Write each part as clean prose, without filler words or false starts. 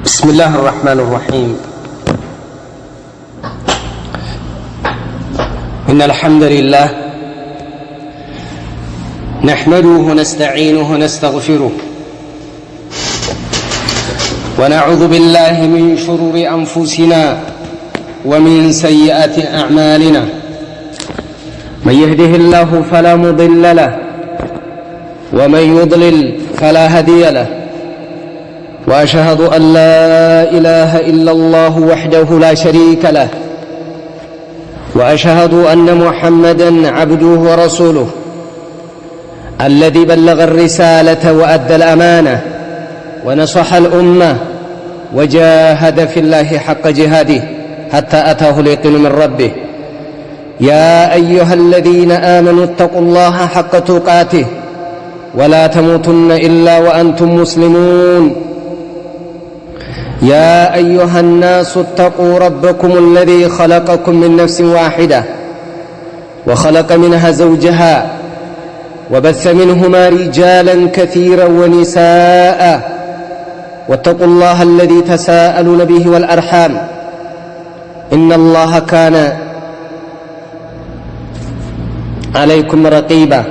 بسم الله الرحمن الرحيم. إن الحمد لله نحمده ونستعينه ونستغفره، ونعوذ بالله من شرور أنفسنا ومن سيئات أعمالنا. من يهده الله فلا مضل له، ومن يضلل فلا هادي له. وأشهد أن لا إله إلا الله وحده لا شريك له، وأشهد أن محمدا عبده ورسوله الذي بلغ الرسالة وأدى الأمانة ونصح الأمة وجاهد في الله حق جهاده حتى أتاه اليقين من ربه. يا أيها الذين آمنوا اتقوا الله حق تقاته ولا تموتن إلا وأنتم مسلمون. يا أيها الناس اتقوا ربكم الذي خلقكم من نفس واحدة وخلق منها زوجها وبث منهما رجالا كثيرا ونساء، واتقوا الله الذي تساءلون به والأرحام إن الله كان عليكم رقيبا.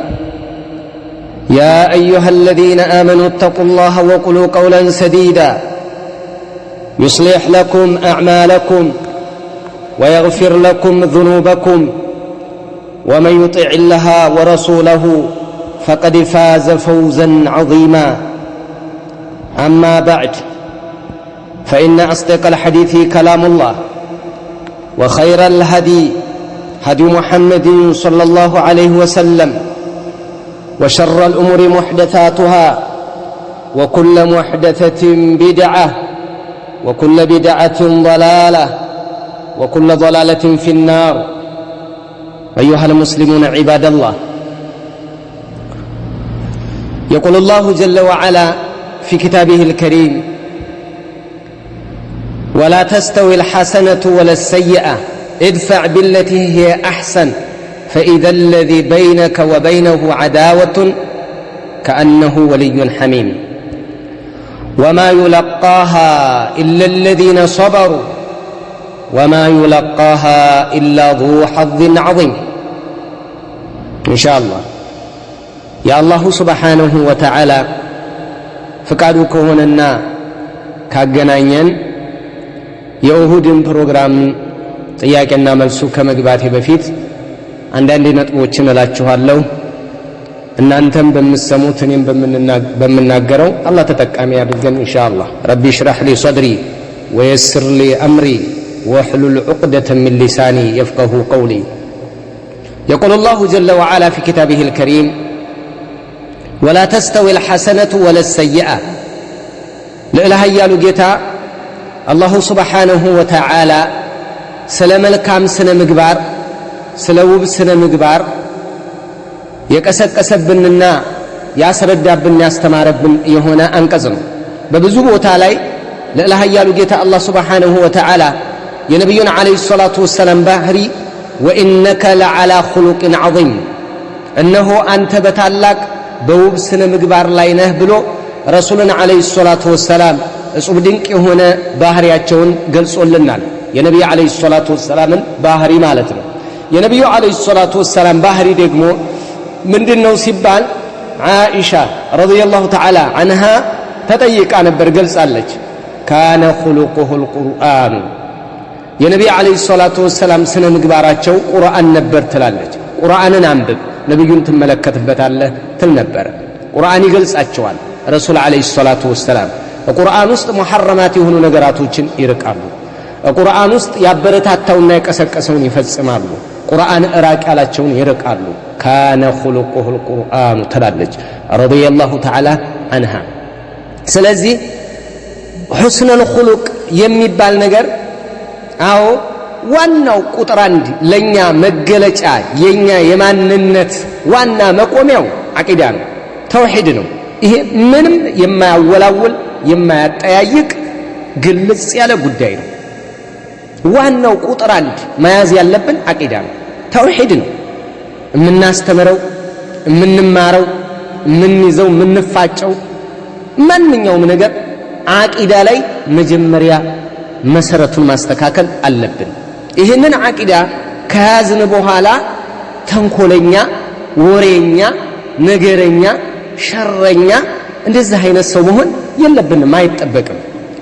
يا أيها الذين آمنوا اتقوا الله وقولوا قولا سديدا يصلح لكم أعمالكم ويغفر لكم ذنوبكم، ومن يطع الله ورسوله فقد فاز فوزا عظيما. أما بعد، فإن أصدق الحديث كلام الله، وخير الهدي هدي محمد صلى الله عليه وسلم، وشر الأمور محدثاتها، وكل محدثة بدعة، وكل بدعة ضلالة، وكل ضلالة في النار. أيها المسلمون عباد الله، يقول الله جل وعلا في كتابه الكريم: ولا تستوي الحسنة ولا السيئة، ادفع بالتي هي أحسن فإذا الذي بينك وبينه عداوة كأنه ولي حميم، وما يلقاها إلا الذين صبروا وما يلقاها إلا ذو حظ عظيم. إن شاء الله يا الله سبحانه وتعالى ፍቃዱ ከሆነና ካገናኘን የኡሁድን ፕሮግራም ጥያቄና መልሱ ከመግባቴ በፊት አንዳንድ ነጥቦችን እላችኋለሁ። እናንተም በምትሰሙት እኔም በምናገረው አላህ ተጠቃሚ ያድርገን ኢንሻአላህ። ረቢ اشرح لي صدري ويسر لي أمري واحلل عقدة من لساني يفقه قولي. يقول الله جل وعلا في كتابه الكريم: ولا تستوي الحسنة ولا السيئة. لإله يالو جيتا الله سبحانه وتعالى سلام الكام سنة مقبار سلوب سنة مقبار የቀሰቀሰብንና ያስረዳብን ያስተማረብን የሆነ አንቀጽ ነው። በብዙ ቦታ ላይ ልዕለ ኃያሉ ጌታ አላህ ሱብሓነሁ ወተዓላ የነቢዩን ዓለይሂ ሰላቱ ወሰላም ባህሪ ወኢነከ ለዓላ ኹሉቅን ዐዚም፣ እነሆ አንተ በታላቅ በውብ ስነ ምግባር ላይ ነህ ብሎ ረሱልን ዓለይሂ ሰላቱ ወሰላም እጹብ ድንቅ የሆነ ባህሪያቸውን ገልጾልናል። የነቢዩ ዓለይሂ ሰላቱ ወሰላምን ባህሪ ማለት ነው። የነቢዩ ዓለይሂ ሰላቱ ወሰላም ባህሪ ደግሞ ምንድነው ሲባል ዓኢሻ ረዲየላሁ ተዓላ ዐንሃ ተጠይቃ ነበር፣ ገልጻለች። ካነ ኹሉቁሁል ቁርአን፣ የነቢ ዓለይሂ ሰላቱ ወሰላም ስነ ምግባራቸው ቁርአን ነበር ትላለች። ቁርአንን አንብብ ነብዩን ትመለከትበታለህ ትል ነበር። ቁርአን ይገልጻቸዋል። ረሱል ዓለይሂ ሰላቱ ወሰላም ቁርአን ውስጥ ሙሐረማት የሆኑ ነገራቶችን ይርቃሉ። ቁርአን ውስጥ ያበረታታውና የቀሰቀሰውን ይፈጽማሉ። ቁርአን እራቅ ያላቸውን ይርቃሉ። ካነ ኹሉቁሁል ቁርአን ትላለች ረዲየላሁ ተዓላ ዐንሃ። ስለዚህ ሑስነል ኹሉቅ የሚባል ነገር አዎ ዋናው ቁጥር አንድ ለኛ መገለጫ የኛ የማንነት ዋና መቆሚያው አቂዳ ነው፣ ተውሂድ ነው። ይሄ ምንም የማያወላውል የማያጠያይቅ ግልጽ ያለ ጉዳይ ነው። ዋናው ቁጥር አንድ መያዝ ያለብን አቂዳ ነው፣ ተውሂድ ነው። የምናስተምረው፣ የምንማረው፣ የምንይዘው፣ የምንፋጨው ማንኛውም ነገር ዓቂዳ ላይ መጀመሪያ መሰረቱን ማስተካከል አለብን። ይህንን ዓቂዳ ከያዝን በኋላ ተንኮለኛ፣ ወሬኛ፣ ነገረኛ፣ ሸረኛ እንደዚህ አይነት ሰው መሆን የለብንም፣ አይጠበቅም።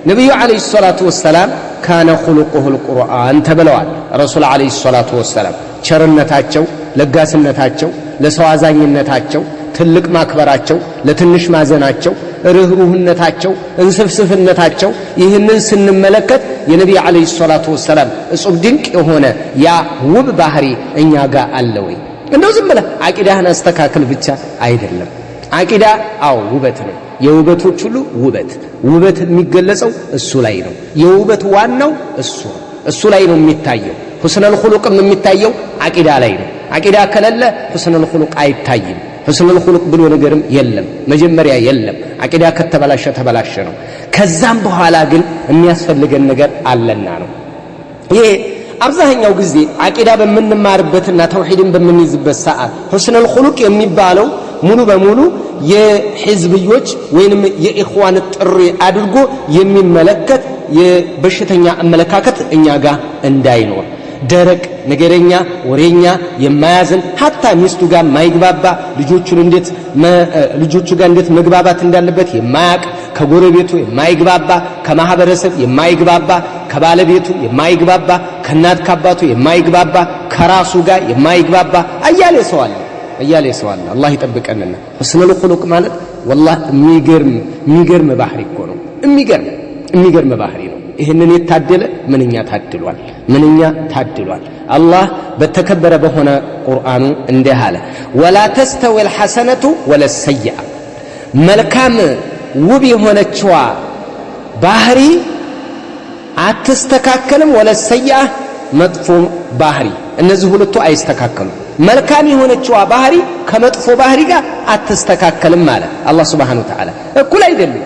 ነቢዩ ዓለይሂ ሰላቱ ወሰላም ካነ ኹሉቁሁል ቁርአን ተብለዋል። ረሱል ዓለይሂ ሰላቱ ወሰላም ቸርነታቸው፣ ለጋስነታቸው፣ ለሰው አዛኝነታቸው፣ ትልቅ ማክበራቸው፣ ለትንሽ ማዘናቸው፣ ርህሩህነታቸው፣ እንስፍስፍነታቸው ይህንን ስንመለከት የነቢይ ዓለይሂ ሰላቱ ወሰላም እጹብ ድንቅ የሆነ ያ ውብ ባህሪ እኛ ጋር አለ ወይ? እንደው ዝም ብለህ ዓቂዳህን አስተካክል ብቻ አይደለም። ዓቂዳ አዎ ውበት ነው። የውበቶች ሁሉ ውበት ውበት የሚገለጸው እሱ ላይ ነው። የውበት ዋናው እሱ ነው። እሱ ላይ ነው የሚታየው። ሁስነል ኹሉቅም የሚታየው ዓቂዳ ላይ ነው። ዓቂዳ ከሌለ ሁስነል ኹሉቅ አይታይም። ሁስነል ኹሉቅ ብሎ ነገርም የለም፣ መጀመሪያ የለም። ዓቂዳ ከተበላሸ ተበላሸ ነው። ከዛም በኋላ ግን የሚያስፈልገን ነገር አለና ነው። ይሄ አብዛኛው ጊዜ ዓቂዳ በምንማርበትና ተውሂድን በምንይዝበት ሰዓት ሁስነል ኹሉቅ የሚባለው ሙሉ በሙሉ የሕዝብዮች ወይንም የኢኽዋን ጥሪ አድርጎ የሚመለከት የበሽተኛ አመለካከት እኛ ጋር እንዳይኖር፣ ደረቅ ነገረኛ፣ ወሬኛ፣ የማያዝን ሀታ ሚስቱ ጋር የማይግባባ፣ ልጆቹ ጋር እንዴት መግባባት እንዳለበት የማያቅ፣ ከጎረቤቱ የማይግባባ፣ ከማህበረሰብ የማይግባባ፣ ከባለቤቱ የማይግባባ፣ ከእናት ከአባቱ የማይግባባ፣ ከራሱ ጋር የማይግባባ አያሌ ሰው አለ፣ አያሌ ሰው አለ። አላህ ይጠብቀንና ሁስነል ኹሉቅ ማለት ወላሂ የሚገርም ባህሪ እኮ ነው። የሚገርም ባህሪ ነው። ይህንን የታደለ ምንኛ ታድሏል፣ ምንኛ ታድሏል። አላህ በተከበረ በሆነ ቁርአኑ እንዲህ አለ፣ ወላ ተስተዊ ልሐሰነቱ ወለ ሰይአ፣ መልካም ውብ የሆነችዋ ባህሪ አትስተካከልም፣ ወለ ሰይአ መጥፎ ባህሪ፣ እነዚህ ሁለቱ አይስተካከሉም። መልካም የሆነችዋ ባህሪ ከመጥፎ ባህሪ ጋር አትስተካከልም አለ አላህ ሱብሓነሁ ወተዓላ። እኩል አይደሉም፣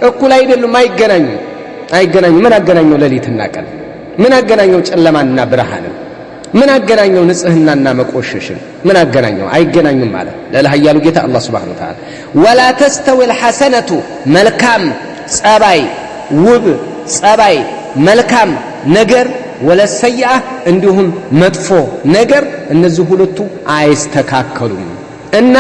እኩል አይደሉም፣ አይገናኙም፣ አይገናኙም። ምን አገናኘው ሌሊትና ቀን? ምን አገናኘው ጨለማና ብርሃንን? ምን አገናኘው ንጽህናና መቆሸሽን? ምን አገናኘው? አይገናኙም አለ ለኃያሉ ጌታ አላህ ሱብሓነሁ ወተዓላ። ወላ ተስተዊ ልሐሰነቱ መልካም ጸባይ፣ ውብ ጸባይ፣ መልካም ነገር ወለሰይአ እንዲሁም መጥፎ ነገር፣ እነዚህ ሁለቱ አይስተካከሉም። እና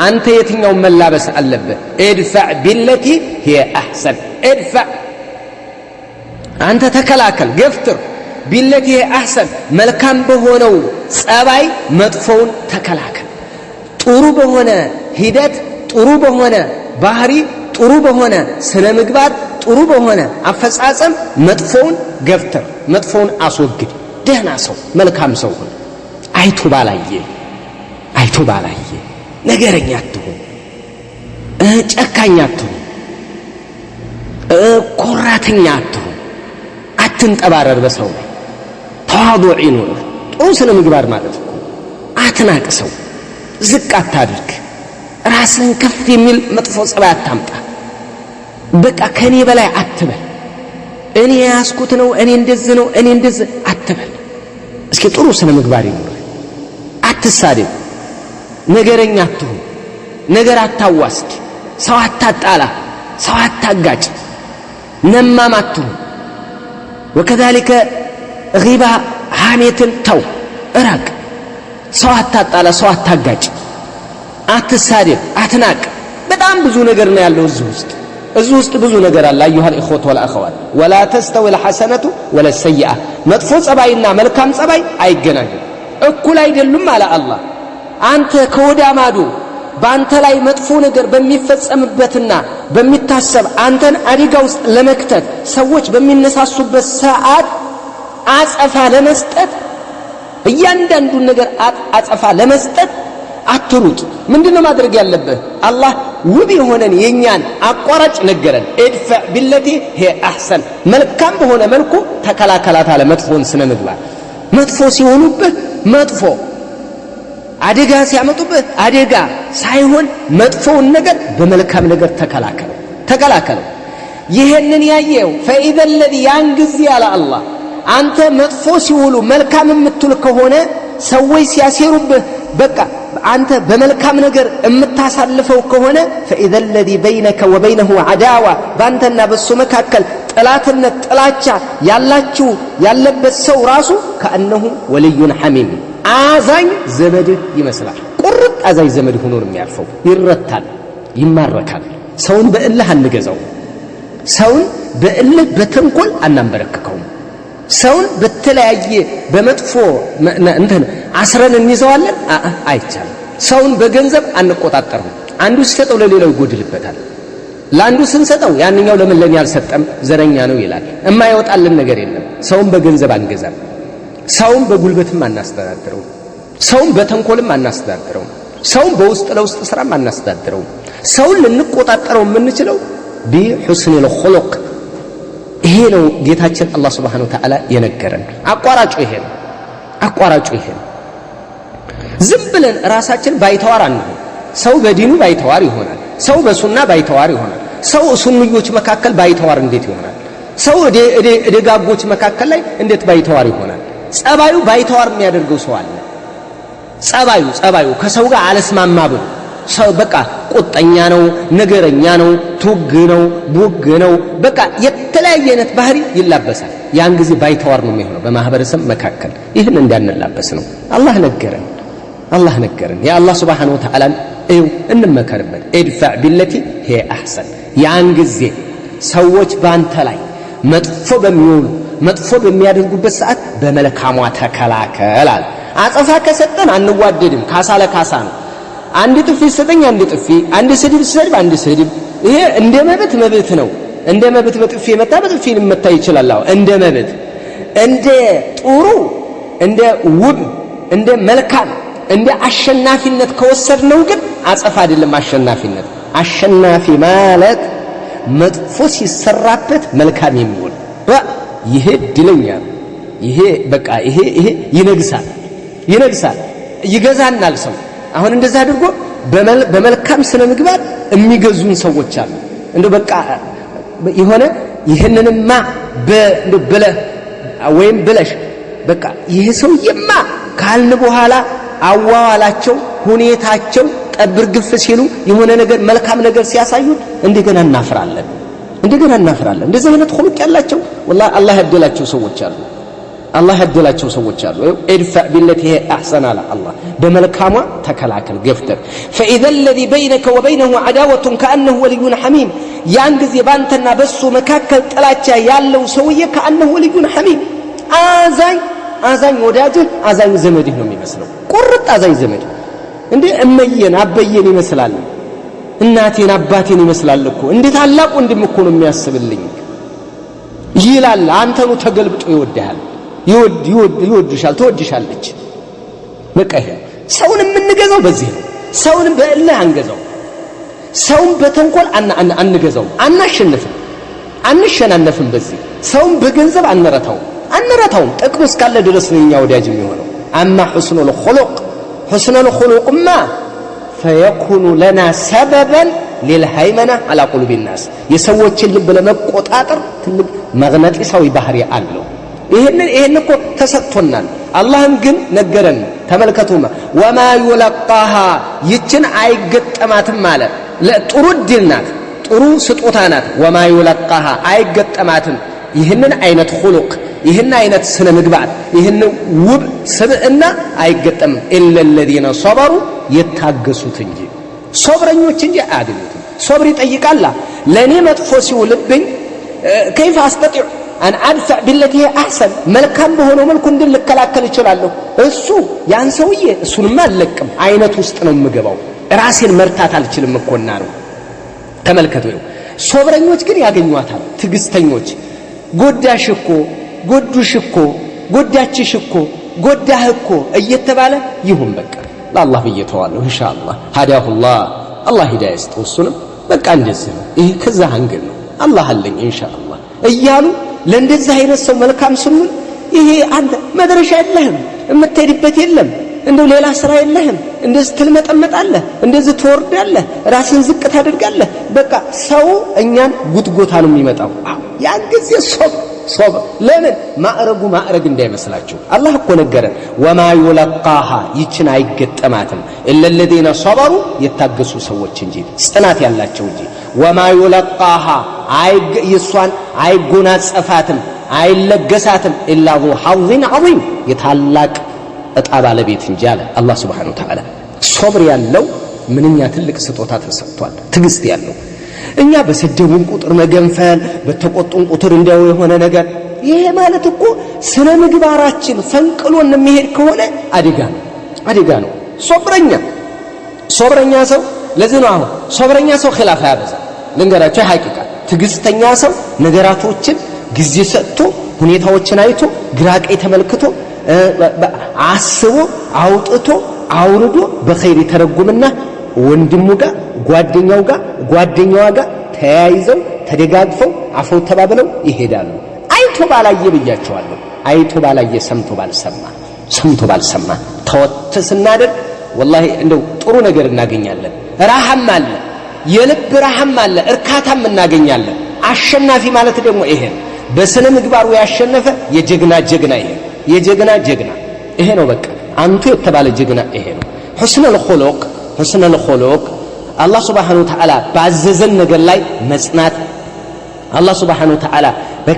አንተ የትኛውን መላበስ አለብህ? ادفع بالتي هي أحسن፣ ادفع አንተ ተከላከል፣ ገፍትር፣ بالتي هي أحسن መልካም በሆነው ጸባይ መጥፎውን ተከላከል። ጥሩ በሆነ ሂደት፣ ጥሩ በሆነ ባህሪ፣ ጥሩ በሆነ ስነ ምግባር፣ ጥሩ በሆነ አፈጻጸም መጥፎውን ገፍትር፣ መጥፎውን አስወግድ። ደህና ሰው፣ መልካም ሰው ሁን። አይቶ ባላየ፣ አይቶ ባላየ ነገረኛ አትሁን፣ ጨካኝ አትሁን፣ ኮራተኛ አትሁን፣ አትንጠባረር በሰው ላይ፣ ተዋዱዕ ይኑርህ። ጥሩ ስነ ምግባር ማለት እኮ አትናቅ ሰው፣ ዝቅ አታድርግ፣ ራስህን ከፍ የሚል መጥፎ ጸባይ አታምጣ። በቃ ከኔ በላይ አትበል። እኔ የያዝኩት ነው፣ እኔ እንደዚህ ነው፣ እኔ እንደዚህ አትበል። እስኪ ጥሩ ስነ ምግባር ይኑርህ። አትሳደብ፣ ነገረኛ አትሁን፣ ነገር አታዋስድ፣ ሰው አታጣላ፣ ሰው አታጋጭ፣ ነማም አትሁን። ወከዛሊከ ጊባ ሐሜትን ተው፣ እራቅ። ሰው አታጣላ፣ ሰው አታጋጭ፣ አትሳደብ፣ አትናቅ። በጣም ብዙ ነገር ነው ያለው እዚህ ውስጥ፣ እዚህ ውስጥ ብዙ ነገር አለ። አዩሃል ኢኽወት ወልአኸዋት፣ ወላ ተስተዊ ልሐሰነቱ ወለ ሰይአ፣ መጥፎ ጸባይና መልካም ጸባይ አይገናኙም፣ እኩል አይደሉም አለ አላህ። አንተ ከወዳ ማዶ በአንተ ላይ መጥፎ ነገር በሚፈጸምበትና በሚታሰብ አንተን አደጋ ውስጥ ለመክተት ሰዎች በሚነሳሱበት ሰዓት አጸፋ ለመስጠት፣ እያንዳንዱን ነገር አጸፋ ለመስጠት አትሩጥ። ምንድነው ማድረግ ያለብህ? አላህ ውብ የሆነን የኛን አቋራጭ ነገረን። ادفع بالتي هي أحسن፣ መልካም በሆነ መልኩ ተከላከላት አለ መጥፎን ስነ ምግባር። መጥፎ ሲሆኑብህ መጥፎ አደጋ ሲያመጡብህ አደጋ ሳይሆን መጥፎውን ነገር በመልካም ነገር ተከላከለው፣ ተከላከለው። ይሄንን ያየው فإذا الذي ያን ጊዜ አለ አላህ፣ አንተ መጥፎ ሲውሉ መልካም የምትል ከሆነ፣ ሰዎች ሲያሴሩብህ በቃ አንተ በመልካም ነገር የምታሳልፈው ከሆነ فإذا الذي بينك وبينه عداوة በአንተና በሱ መካከል ጥላትነት ጥላቻ ያላችሁ ያለበት ሰው ራሱ كأنه ولي حميم አዛኝ ዘመድህ ይመስላል። ቁርጥ አዛኝ ዘመድ ሆኖ ነው የሚያልፈው። ይረታል፣ ይማረካል። ሰውን በእልህ አንገዛው። ሰውን በእልህ በተንኮል አናንበረክከውም። ሰውን በተለያየ በመጥፎ እንትን አስረን እንይዘዋለን? አይቻልም። ሰውን በገንዘብ አንቆጣጠርም። አንዱ ሲሰጠው ለሌላው ይጎድልበታል። ለአንዱ ስንሰጠው ያንኛው ለምን ለኔ አልሰጠም ዘረኛ ነው ይላል። እማይወጣልን ነገር የለም። ሰውን በገንዘብ አንገዛም። ሰውን በጉልበትም አናስተዳድረውም። ሰውን በተንኮልም አናስተዳድረውም። ሰውን በውስጥ ለውስጥ ስራም አናስተዳድረውም። ሰውን ልንቆጣጠረው የምንችለው بحسن الخلق። ይሄ ነው ጌታችን አላህ سبحانه وتعالى የነገረን። አቋራጩ ይሄ ነው። አቋራጩ ይሄ ነው። ዝም ብለን ራሳችን ባይተዋር አንሆን። ሰው በዲኑ ባይተዋር ይሆናል። ሰው በሱና ባይተዋር ይሆናል። ሰው ሱንዮች መካከል ባይተዋር እንዴት ይሆናል? ሰው ደጋጎች መካከል ላይ እንዴት ባይተዋር ይሆናል? ጸባዩ ባይተዋር የሚያደርገው ሰው አለ። ጸባዩ ከሰው ጋር አለስማማ ብሎ ሰው በቃ ቁጠኛ ነው፣ ነገረኛ ነው፣ ቱግ ነው፣ ቡግ ነው፣ በቃ የተለያየ አይነት ባህሪ ይላበሳል። ያን ጊዜ ባይተዋር ነው የሚሆነው በማህበረሰብ መካከል። ይህን እንዳንላበስ ነው አላህ ነገረን። አላህ ነገረን። የአላህ سبحانه وتعالى እዩ እንመከርበት። ادفع بالتي هي أحسن። ያን ጊዜ ሰዎች ባንተ ላይ መጥፎ በሚውሉ መጥፎ በሚያደርጉበት ሰዓት በመልካሟ ተከላከል አለ። አጸፋ ከሰጠን አንዋደድም። ካሳ ለካሳ ነው። አንድ ጥፊ ሰጠኝ አንድ ጥፊ፣ አንድ ስድብ ስድብ አንድ ስድብ። ይሄ እንደ መብት መብት ነው። እንደ መብት በጥፊ የመታ በጥፊ ሊመታ ይችላል። አዎ እንደ መብት፣ እንደ ጥሩ፣ እንደ ውብ፣ እንደ መልካም፣ እንደ አሸናፊነት ከወሰድነው ግን አጸፋ አይደለም አሸናፊነት። አሸናፊ ማለት መጥፎ ሲሰራበት መልካም የሚውል ይሄ ድለኛ ነው። ይሄ በቃ ይሄ ይነግሳል፣ ይነግሳል፣ ይገዛናል ሰው። አሁን እንደዛ አድርጎ በመልካም ስነ ምግባር የሚገዙን ሰዎች አሉ። እንደው በቃ የሆነ ይህንንማ እንደው ብለህ ወይም ብለሽ በቃ ይሄ ሰውዬማ ካልን በኋላ አዋዋላቸው፣ ሁኔታቸው ጠብር ግፍ ሲሉ የሆነ ነገር መልካም ነገር ሲያሳዩን እንደገና እናፍራለን፣ እንደገና እናፍራለን። እንደዚህ አይነት ኹሉቅ ያላቸው ወላሂ አላህ ያደላቸው ሰዎች አሉ። አላህ ያደላቸው ሰዎች አሉ። ادفع بالتي هي أحسن አለ አላህ። በመልካሟ ተከላከል ገፍተር። فإذا الذي بينك وبينه عداوة كأنه ولي حميم። ያን ጊዜ ባንተና በሱ መካከል ጥላቻ ያለው ሰውዬ كأنه ولي حميم አዛኝ አዛኝ ወዳጅህ አዛኝ ዘመድህ ነው የሚመስለው። ቁርጥ አዛኝ ዘመድ እንዴ እመየን አበየን ይመስላል። እናቴን አባቴን ይመስላል እኮ እንዴ ታላቅ ወንድም እኮ ነው የሚያስብልኝ ይላል። አንተኑ ተገልብጦ ይወድሃል፣ ይወድ ይወድ ይወድሻል፣ ትወድሻለች። በቃ ይሄ ሰውን የምንገዛው በዚህ ነው። ሰውን በእልህ አንገዛው። ሰውን በተንኮል አንገዛው። አናሸንፍም፣ አንሸናነፍም። በዚህ ሰውን በገንዘብ አንረታውም፣ አንረታውም። ጥቅሙ እስካለ ድረስ ነው የኛ ወዳጅ የሚሆነው። أما حسن الخلق حسن الخلق ማ فيكون لنا سببا للهيمنة على قلوب الناس። የሰዎችን ልብ ለመቆጣጠር ትልቅ መግነጢሳዊ ባህሪ አለው። ይሄን እኮ ተሰጥቶናል። አላህም ግን ነገረን። ተመልከቱማ وما يلقاها ይችን አይገጠማትም አለ። ጥሩ እድል ናት፣ ጥሩ ስጦታ ናት። وما يلقاها አይገጠማትም። ይህንን አይነት ኹሉቅ፣ ይህን አይነት ስነ ምግባር፣ ይህን ውብ ስብዕና አይገጠምም። إلا الذين صبروا የታገሱት እንጂ ሶብረኞች እንጂ አያገኙትም። ሶብር ይጠይቃላ። ለእኔ መጥፎ ሲውልብኝ كيف أستطيع أن أدفع بالتي هي أحسن መልካም በሆነው መልኩ እንድን ልከላከል እችላለሁ። እሱ ያን ሰውዬ እሱንማ አልለቅም አይነት ውስጥ ነው የምገባው። ራሴን መርታት አልችልም እኮና ነው። ተመልከቱ። ሶብረኞች ግን ያገኟታል። ትዕግስተኞች ጎዳሽ እኮ ጎዱሽ እኮ ጎዳችሽ እኮ ጎዳህ እኮ እየተባለ ይሁን በቃ ለአላህ ብዬ ተዋለሁ። ኢንሻአላህ هداه الله አላህ ሂዳያ ይስጠው። እሱንም በቃ እንደዚህ ነው። ይሄ ከዛ angle ነው አላህ አለኝ ኢንሻአላህ እያሉ ለእንደዚህ አይነት ሰው መልካም ስንል ይሄ አንተ መድረሻ የለህም፣ የምትሄድበት የለም፣ እንደው ሌላ ስራ የለህም፣ እንደዚህ ትልመጠመጣለህ፣ እንደዚህ ትወርዳለህ፣ ራስን ዝቅ ታደርጋለህ። በቃ ሰው እኛን ጉትጎታ ነው የሚመጣው። ያን ጊዜ ሶብር ሶብር ለምን ማዕረጉ ማዕረግ እንዳይመስላችሁ አላህ እኮ ነገረን وما يلقاها ይችን አይገጠማትም إلا الذين صبروا የታገሱ ሰዎች እንጂ ጽናት ያላቸው እንጂ وما يلقاها የሷን አይጎናጸፋትም አይለገሳትም إلا ذو حظ عظيم የታላቅ እጣ ባለቤት እንጂ አለ አላህ سبحانه وتعالى። ሶብር ያለው ምንኛ ትልቅ ስጦታ ተሰጥቷል። ትግስት ያለው እኛ በሰደቡን ቁጥር መገንፈል፣ በተቆጡን ቁጥር እንዲያው የሆነ ነገር ይሄ ማለት እኮ ስነ ምግባራችን ፈንቅሎን የሚሄድ ከሆነ አደጋ ነው፣ አደጋ ነው። ሶብረኛ ሰው ለዚህ ነው አሁን ሶብረኛ ሰው ኺላፍ አያበዛ። ልንገራቸው ሐቂቃ ትግስተኛ ሰው ነገራቶችን ጊዜ ሰጥቶ ሁኔታዎችን አይቶ ግራ ቀኝ ተመልክቶ አስቦ አውጥቶ አውርዶ በኸይር ይተረጉምና ወንድሙ ጋር ጓደኛው ጋር ጓደኛዋ ጋር ተያይዘው ተደጋግፈው አፈው ተባብለው ይሄዳሉ። አይቶ ባላየ ብያቸዋለሁ። አይቶ ባላየ ሰምቶ ባልሰማ ሰምቶ ባልሰማ ተወት ስናደርግ ወላሂ እንደው ጥሩ ነገር እናገኛለን። ራሃም አለ፣ የልብ ራሃም አለ፣ እርካታም እናገኛለን። አሸናፊ ማለት ደግሞ ይሄ ነው። በስነ ምግባሩ ያሸነፈ የጀግና ጀግና ይሄ ነው። የጀግና ጀግና ይሄ ነው። በቃ አንቱ የተባለ ጀግና ይሄ ነው። ሑስነል ኹሉቅ ሑስነል ኹሉቅ አላህ ሱብሓነሁ ወተዓላ ባዘዘን ነገር ላይ መጽናት፣ አላህ ሱብሓነሁ ወተዓላ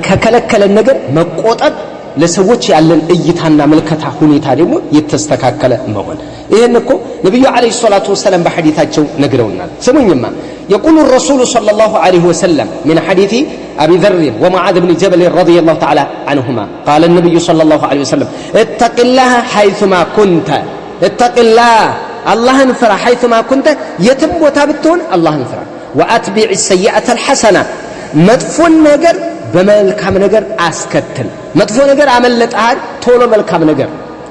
ከከለከለን ነገር መቆጠብ፣ ለሰዎች ያለን እይታና ምልከታ ሁኔታ ደግሞ የተስተካከለ መሆን። ይህን እኮ ነቢዩ ዓለይሂ ሰላቱ ወሰላም በሐዲታቸው ነግረውናል። ስሙኝማ يقول الرسول صلى الله عليه وسلم من حديث أبي ذر ومعاذ بن جبل رضي الله تعالى عنهما قال النبي صلى الله عليه وسلم اتق الله حيثما كنت اتق الله አላህን ፍራ حيثما كنت የትም ቦታ ብትሆን አላህን ፍራ وأتبع السيئة الحسنة መጥፎን ነገር በመልካም ነገር አስከትል። መጥፎ ነገር አመለጠሃል፣ ቶሎ መልካም ነገር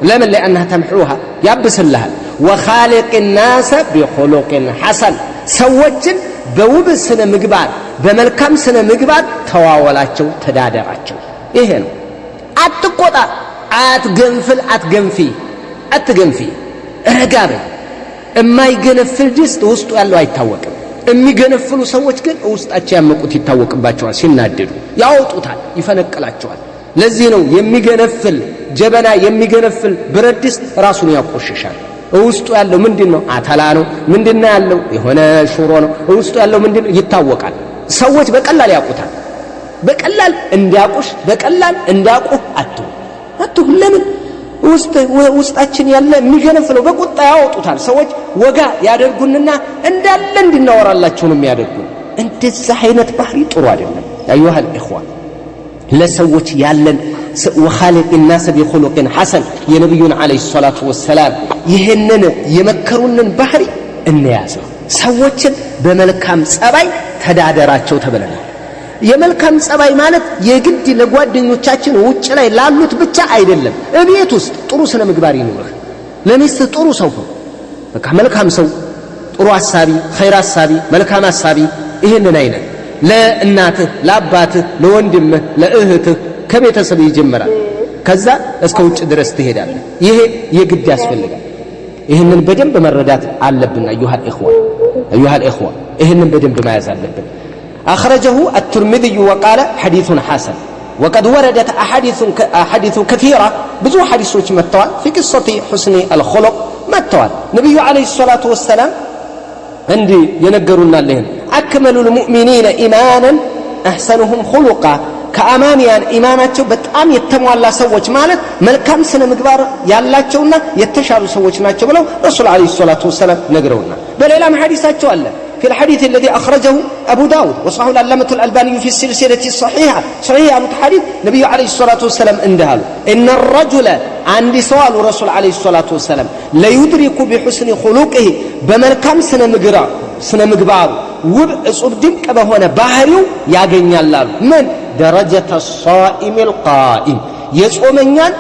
ለምን لأنها تمحوها ያብስልሃል። وخالق الناس بخلق حسن ሰዎችን በውብ ስነ ምግባር በመልካም ስነ ምግባር ተዋወላቸው፣ ተዳደራቸው። ይሄ ነው። አትቆጣ፣ አትገንፍል፣ አትገንፊ፣ አትገንፊ፣ ረጋ በይ። የማይገነፍል ድስት ውስጡ ያለው አይታወቅም። የሚገነፍሉ ሰዎች ግን ውስጣቸው ያመቁት ይታወቅባቸዋል። ሲናደዱ ያወጡታል፣ ይፈነቅላቸዋል። ለዚህ ነው የሚገነፍል ጀበና የሚገነፍል ብረት ድስት ራሱን ያቆሽሻል። ውስጡ ያለው ምንድን ነው? አተላ ነው። ምንድን ነው ያለው? የሆነ ሹሮ ነው። ውስጡ ያለው ምንድን ነው? ይታወቃል። ሰዎች በቀላል ያውቁታል። በቀላል እንዲያውቁሽ በቀላል እንዲያውቁህ አትሁን አትሁን። ለምን ውስጣችን ያለ የሚገነፍለው በቁጣ ያወጡታል። ሰዎች ወጋ ያደርጉንና እንዳለ እንድናወራላቸው ነው የሚያደርጉን። እንደዛ አይነት ባህሪ ጥሩ አይደለም። أيها الإخوة ለሰዎች ያለን وخالق الناس بخلق حسن የነቢዩን عليه الصلاة والسلام ይህንን የመከሩንን ባህሪ እንያዘው። ሰዎችን በመልካም ጸባይ ተዳደራቸው ተብለናል። የመልካም ጸባይ ማለት የግድ ለጓደኞቻችን ውጭ ላይ ላሉት ብቻ አይደለም። እቤት ውስጥ ጥሩ ስነ ምግባር ይኑርህ። ለሚስት ጥሩ ሰው ሁን። በቃ መልካም ሰው፣ ጥሩ አሳቢ፣ ኸይር አሳቢ፣ መልካም አሳቢ ይህንን አይነት ለእናትህ፣ ለአባትህ፣ ለወንድምህ፣ ለእህትህ ከቤተሰብ ይጀምራል። ከዛ እስከ ውጭ ድረስ ትሄዳለህ። ይሄ የግድ ያስፈልጋል። ይህንን በደንብ መረዳት አለብን። أيها الإخوة أيها الإخوة ይህንን በደንብ መያዝ አለብን። أخرجه الترمذي وقال حديث حسن وقد وردت أحاديث كثيرة ብዙ ሐዲሶች መጥተዋል። في قصة حسن الخلق መጥተዋል። ነቢዩ عليه الصلاة والسلام እንዲህ የነገሩናል። ይህን أكمل المؤمنين إيمانا أحسنهم خلقا ከአማንያን ኢማናቸው በጣም የተሟላ ሰዎች ማለት መልካም ስነ ምግባር ያላቸውና የተሻሉ ሰዎች ናቸው ብለው ረሱል عليه الصلاة والسلام ነግረውናል። በሌላም ሐዲሳቸው አለ في الحديث الذي أخرجه أبو داود وصححه العلامة الألباني في السلسلة الصحيحة صحيح أبو حديث نبي عليه الصلاة والسلام اندهلوا إن الرجل عندي سؤال رسول عليه الصلاة والسلام ليدرك بحسن خلقه بملكام ስነ ምግባሩ ውብ እጹብ ድንቅ በሆነ ባህሪው ያገኛል አሉ። ምን ደረጀተ ሳኢም ልቃኢም የጾመኛን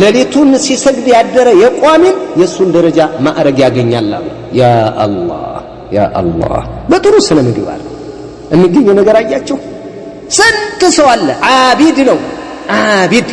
ሌሊቱን ሲሰግድ ያደረ የቋሚን የእሱን ደረጃ ማዕረግ ያገኛል አሉ። ያ አላህ ያ አላህ። በጥሩ ስነ ምግባር የሚገኝ ነገር አያችሁ። ስንት ሰው አለ ዓቢድ ነው ዓቢድ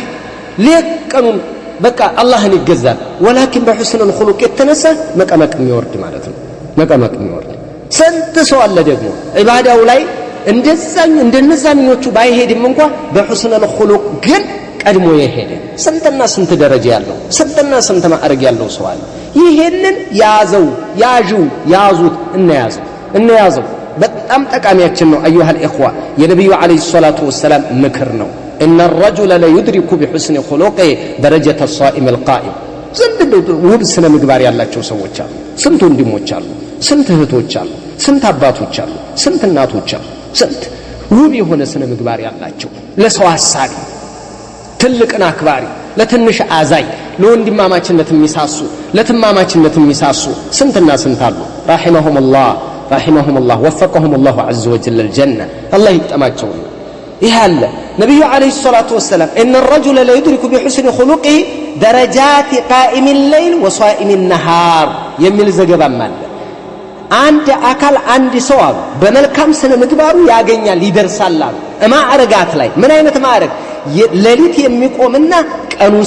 ሌት ቀኑን በቃ አላህን ይገዛል። ولكن በ حسن الخلق የተነሳ መቀመቅ የሚወርድ ማለት ነው። መቀመቅ የሚወርድ ስንት ሰው አለ ደግሞ ዒባዳው ላይ እንደዛኝ እንደነዛኞቹ ባይሄድም እንኳ በሑስነል ኹሉቅ ግን ቀድሞ የሄደ ስንትና ስንት ደረጃ ያለው ስንትና ስንት ማዕረግ ያለው ሰው አለ። ይሄንን ያዘው፣ ያዡ፣ ያዙት፣ እንያዘው እንያዘው። በጣም ጠቃሚያችን ነው። አዩሃ الإخوة የነብዩ አለይሂ ሰላቱ ወሰላም ምክር ነው። إن الرجل ليدرك بحسن خلقه درجة الصائم القائم። ስንት ውብ ስነ ምግባር ያላቸው ሰዎች አሉ። ስንት ወንድሞች አሉ፣ ስንት እህቶች አሉ፣ ስንት አባቶች አሉ፣ ስንት እናቶች አሉ። ስንት ውብ የሆነ ስነ ምግባር ያላቸው ለሰው አሳቢ፣ ትልቅን አክባሪ፣ ለትንሽ አዛኝ፣ ለወንድማማችነት የሚሳሱ፣ ለትማማችነት የሚሳሱ ስንትና ስንት አሉ። ረሂመሁሙላህ ረሂመሁሙላህ ወፈቀሁሙላሁ ዐዘ ወጀል الجنة አላህ ይጠማቸው። ይህ አለ ነብዩ አለይሂ ሰላቱ ወሰላም إن الرجل ليدرك بحسن خلقه درجات قائم الليل وصائم النهار የሚል ዘገባም አለ። አንድ አካል አንድ ሰው አሉ በመልካም ስነ ምግባሩ ያገኛል ይደርሳል አሉ። ማዕረጋት ላይ ምን አይነት ማዕረግ? ሌሊት የሚቆምና ቀኑን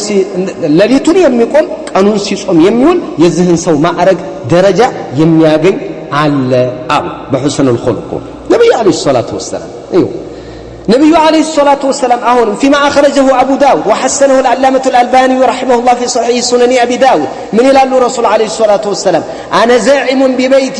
ሌሊቱን የሚቆም ቀኑን ሲጾም የሚውል የዚህን ሰው ማዕረግ ደረጃ የሚያገኝ አለ አሉ። በሑስኑል ኹሉቅ ነብዩ አለይሂ ሰላቱ ወሰላም እዩ። ነብዩ አለይሂ ሰላቱ ወሰላም አሁንም فيما أخرجه أبو داود وحسنه العلامة الألباني رحمه الله في صحيح سنن أبي داود من ይላሉ ረሱል አለይሂ ሰላቱ ወሰላም أنا زعيم ببيت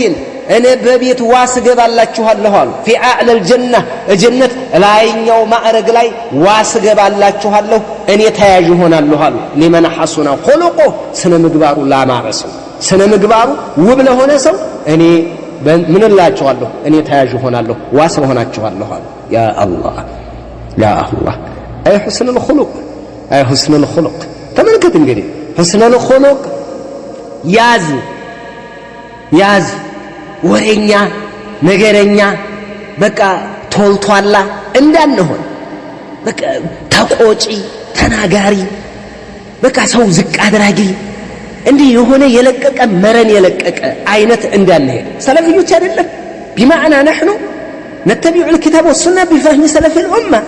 እኔ በቤት ዋስ እገባላችኋለሁ አሉ። في أعلى الجنة ጀነት ላይኛው ማዕረግ ላይ ዋስ እገባላችኋለሁ እኔ ተያዥ እሆናለሁ አሉ። لمن حسن خلقه ስነ ምግባሩ ላማረ ሰው፣ ስነ ምግባሩ ውብ ለሆነ ሰው እኔ ምን እላችኋለሁ? እኔ ተያዥ እሆናለሁ፣ ዋስ እሆናችኋለሁ አሉ። ያ አላህ ያ አላህ፣ አይ ሑስኑል ኹሉቅ፣ አይ ሑስኑል ኹሉቅ። ተመልከት እንግዲህ ሑስኑል ኹሉቅ ያዝ ያዝ። ወሬኛ ነገረኛ በቃ ቶልቷላ እንዳንሆን፣ በቃ ተቆጪ ተናጋሪ፣ በቃ ሰው ዝቅ አድራጊ እንዲህ የሆነ የለቀቀ መረን የለቀቀ አይነት እንዳንሄድ። ሰለፊዮች አይደለም بمعنى نحن نتبع الكتاب والسنة بفهم سلف الأمة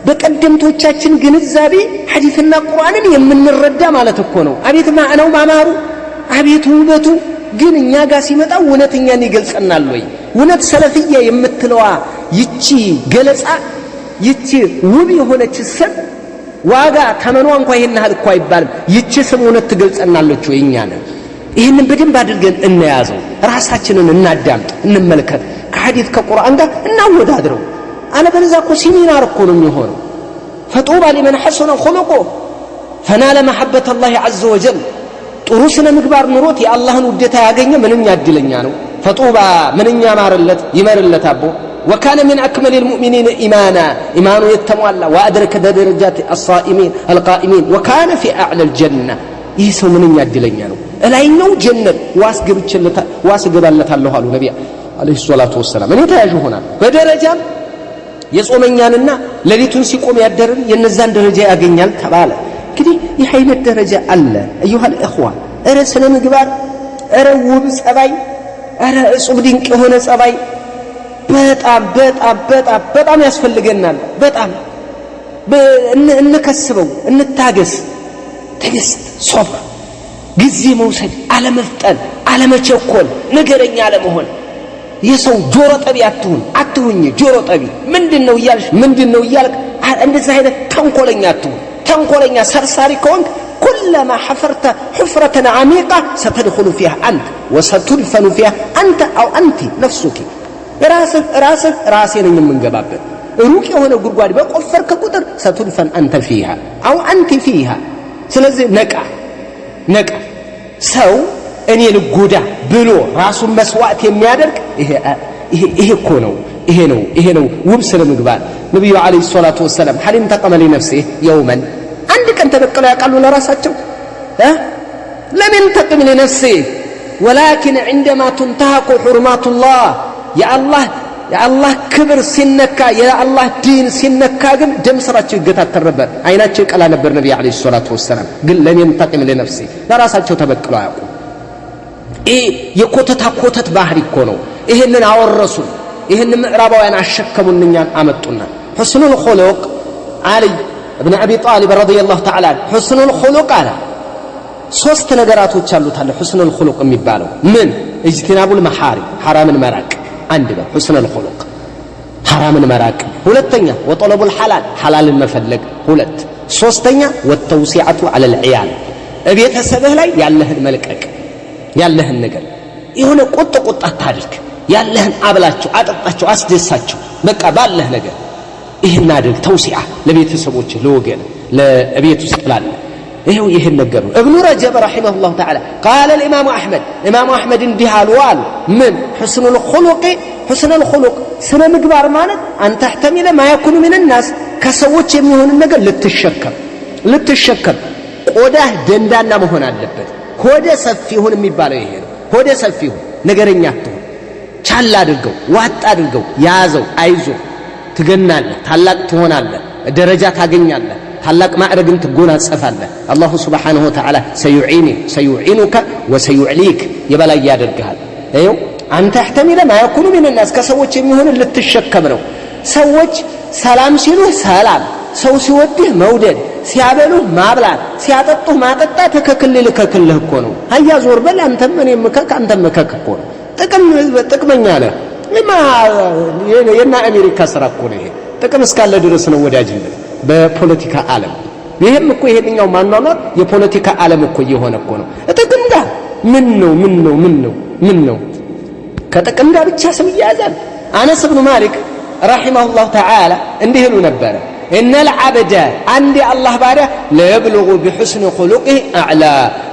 በቀደምቶቻችን ግንዛቤ ሐዲስና ቁርአንን የምንረዳ ማለት እኮ ነው። አቤት ማዕናው ማማሩ፣ አቤት ውበቱ። ግን እኛ ጋር ሲመጣ እውነት እኛን ይገልጸናል ወይ? እውነት ሰለፍያ የምትለዋ ይቺ ገለጻ ይቺ ውብ የሆነች ስም ዋጋ ተመኗ እንኳ ይሄን ያህል እኮ አይባልም። ይቺ ስም እውነት ትገልጸናለች ወይ እኛን? ይህንን በደንብ አድርገን እንያዘው፣ ራሳችንን እናዳምጥ፣ እንመልከት፣ ከሐዲስ ከቁርአን ጋር እናወዳድረው። አለበለዚያ እኮ ሲሚናር እኮ ነው የሚሆነው። فطوبى لمن حسن خلقه فنال محبة الله عز وجل። ጥሩ ስነ ምግባር ኑሮት የአላህን ውዴታ ያገኘ ምንኛ እድለኛ ነው። فطوبى ምንኛ ማርለት ይመርለት አቦ። وكان من أكمل المؤمنين إيمانا ኢማኑ የተሟላ وأدرك درجات الصائمين القائمين وكان في أعلى الجنة። ይህ ሰው ምንኛ እድለኛ ነው። እላይኛው ጀነት ዋስ እገባለታለሁ አሉ ነቢ አለይሂ ሰላቱ ወሰላም። እኔ ተያዥ እሆናለሁ። በደረጃም የጾመኛንና ሌሊቱን ሲቆም ያደርን የነዛን ደረጃ ያገኛል ተባለ። እንግዲህ ይህ አይነት ደረጃ አለ። አዩሃ الإخوة እረ ስነ ምግባር፣ እረ ውብ ጸባይ፣ እረ እጹብ ድንቅ የሆነ ጸባይ በጣም በጣም በጣም በጣም ያስፈልገናል። በጣም እንከስበው፣ እንታገስ። ትዕግስት፣ ሶብር፣ ጊዜ መውሰድ፣ አለመፍጠን፣ አለመቸኮል፣ ነገረኛ አለመሆን። የሰው ጆሮ ጠቢ አትሁን፣ አትሁኝ ጆሮ ጠቢ። ምንድነው እያልሽ ምንድነው እያልክ እንደዚህ አይነት ተንኮለኛ አትሁን። ተንኮለኛ ሰርሳሪ ከሆንክ كلما حفرت حفرة عميقة ستدخل فيها أنت وستدفن فيها أنت أو أنت نفسك። ራስህ ራስህ ራሴ ነኝ የምንገባበት ሩቅ የሆነ ጉድጓድ በቆፈርክ ቁጥር ستدفن أنت فيها أو أنت فيها። ስለዚህ ነቃ ነቃ። ሰው እኔ ልጎዳ ብሎ ራሱን መስዋዕት የሚያደርግ ይሄ ይሄ እኮ ነው። ይሄ ነው ይሄ ነው ውብ ስነ ምግባር። ነብዩ አለይሂ ሰላቱ ወሰላም هل انتقم لنفسه يوما አንድ ቀን ተበቅለው ያውቃሉ ለራሳቸው? لم ينتقم لنفسه ولكن عندما تنتهك حرمات الله የአላህ ክብር ሲነካ የአላህ ዲን ሲነካ ግን ደም ስራቸው ይገታተር ነበር፣ አይናቸው ይቀላ ነበር። ነብዩ አለይሂ ሰላቱ ወሰላም ግን لم ينتقم لنفسه ለራሳቸው ተበቅለው አያውቁም። ይሄ የኮተታ ኮተት ባህሪ እኮ ነው። ይሄንን አወረሱን፣ ይሄንን ምዕራባውያን አሸከሙን፣ እኛን አመጡና። ሑስኑል ኹሉቅ ዓሊ እብን አቢ ጣሊብ ረዲየላሁ ተዓላ ሑስኑል ኹሉቅ አለ ሶስት ነገራቶች አሉት አለ። ሑስኑል ኹሉቅ የሚባለው ምን? اجتناب المحارم ሐራምን መራቅ አንድ ነው ሑስኑል ኹሉቅ። ሐራምን መራቅ። ሁለተኛ ወጠለቡል ሐላል ሐላልን መፈለግ። ሁለት ሶስተኛ ወተውሲዐቱ ዐለል ዒያል እቤተሰብህ ላይ ያለህን መልቀቅ፣ ያለህን ነገር የሆነ ቁጥ ቁጥ አታድርግ። ያለህን አብላቸው፣ አጠጣቸው፣ አስደሳቸው። በቃ ባለህ ነገር ይህን አድርግ። ተውሲዓ ለቤተሰቦችህ፣ ለወገን፣ ለቤት ውስጥ ላለ ይሄው ይህን ነገር ነው። እብኑ ረጀብ ረሒመሁላሁ ተዓላ ቃለ ልኢማሙ አሕመድ ኢማሙ አሕመድ እንዲህ አሉ አሉ ምን ሑስኑል ኹሉቅ ሑስኑል ኹሉቅ ስነ ምግባር ማለት አንተሕተሚለ ማ የኩኑ ሚን ናስ ከሰዎች የሚሆንን ነገር ልትሸከም ቆዳህ ደንዳና መሆን አለበት። ሆደ ሰፊ ሁን የሚባለው ይሄ ነው። ሆደ ሰፊ ሁን፣ ነገረኛ አትሁን። ቻል አድርገው፣ ዋጥ አድርገው፣ ያዘው፣ አይዞ፣ ትገናለህ፣ ታላቅ ትሆናለህ፣ ደረጃ ታገኛለህ፣ ታላቅ ማዕረግን ትጎናጸፋለህ። አላሁ ስብሓነሁ ወተዓላ ሰዩዒኑከ ወሰዩዕሊክ የበላይ ያደርግሃል። ይኸው አንተ ተሕተሚለ ማ የኩኑ ሚን ናስ ከሰዎች የሚሆን ልትሸከም ነው። ሰዎች ሰላም ሲሉህ ሰላም፣ ሰው ሲወድህ መውደድ፣ ሲያበሉህ ማብላት፣ ሲያጠጡህ ማጠጣት እከክልህ እከክልህ እኮ ነው። አያ ዞር በል አንተም እኔም እከክ አንተም እከክ እኮ ነው። ጥቅመኛ ነህ። የና አሜሪካ ስራ እኮ ነው ይሄ። ጥቅም እስካለ ድረስ ነው ወዳጅነት በፖለቲካ ዓለም። ይሄም እኮ ይሄንኛው ማኗኗር የፖለቲካ ዓለም እኮ እየሆነ እኮ ነው። ጥቅም ጋር ምን ነው ምን ነው ምን ነው ምን ነው ከጥቅም ጋር ብቻ ሰው ይያዛል። አነስ ብኑ ማሊክ ረሒመሁላሁ ተዓላ እንዲህ ይሉ ነበረ إن العبد عندي الله بارع لا يبلغ بحسن خلقه أعلى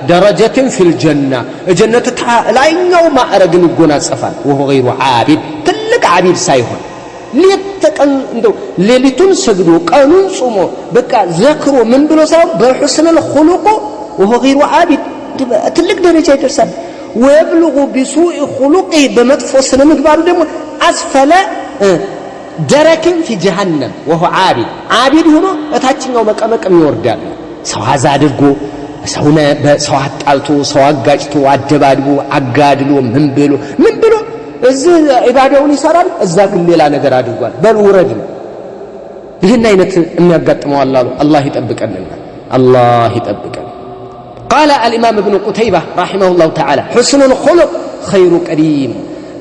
درجة في الجنة الجنة لا يوم ما أرجن الجنة صفا وهو غير عابد تلك عبيد سايهون ليتقن እንደው ሌሊቱን ሰግዶ ቀኑን ጾሞ በቃ ዘክሮ ምን ብሎ ሳይሆን በحسن الخلق وهو غير عابد ትልቅ ደረጃ ይደርሳል። ويبلغ بسوء خلقه በመጥፎ ስነ ምግባሩ ደግሞ أسفل درك في جهنم وهو عابد عابد ሆኖ እታችኛው መቀመቅም ይወርዳል። ሰው አዛ አድርጎ ሰው አጣልቶ ሰው አጋጭቶ አደባድቦ አጋድሎ ምን ብሎ ምን ብሎ እዚህ ኢባዳውን ይሰራል፣ እዛ ግን ሌላ ነገር አድርጓል። በል ውረድ ነው። ይህን አይነት የሚያጋጥመው አሉ። አላህ ይጠብቀንና አላህ ይጠብቀን። قال الإمام ابن قتيبة رحمه الله تعالى حسن الخلق خير قرين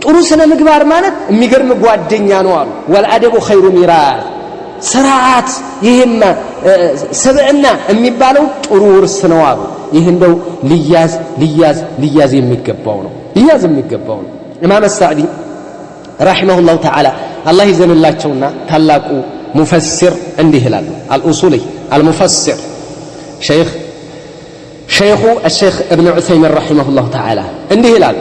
ጥሩ ስነ ምግባር ማለት የሚገርም ጓደኛ ነው አሉ። ወልአደቡ ኸይሩ ሚራስ ስርዓት ይሄማ ስብዕና የሚባለው ጥሩ ውርስ ነው አሉ። ይህ እንደው ሊያዝ ሊያዝ ሊያዝ የሚገባው ነው፣ ሊያዝ የሚገባው ነው። ኢማም ሳዕዲ ረሒመሁላሁ ተዓላ አላህ ይዘንላቸውና ታላቁ ሙፈሲር እንዲህ ይላሉ። አልኡሱሊ አልሙፈሲር ሸይኹ አሸይኽ እብን ዑሰይሚን ረሒመሁላሁ ተዓላ እንዲህ ይላሉ።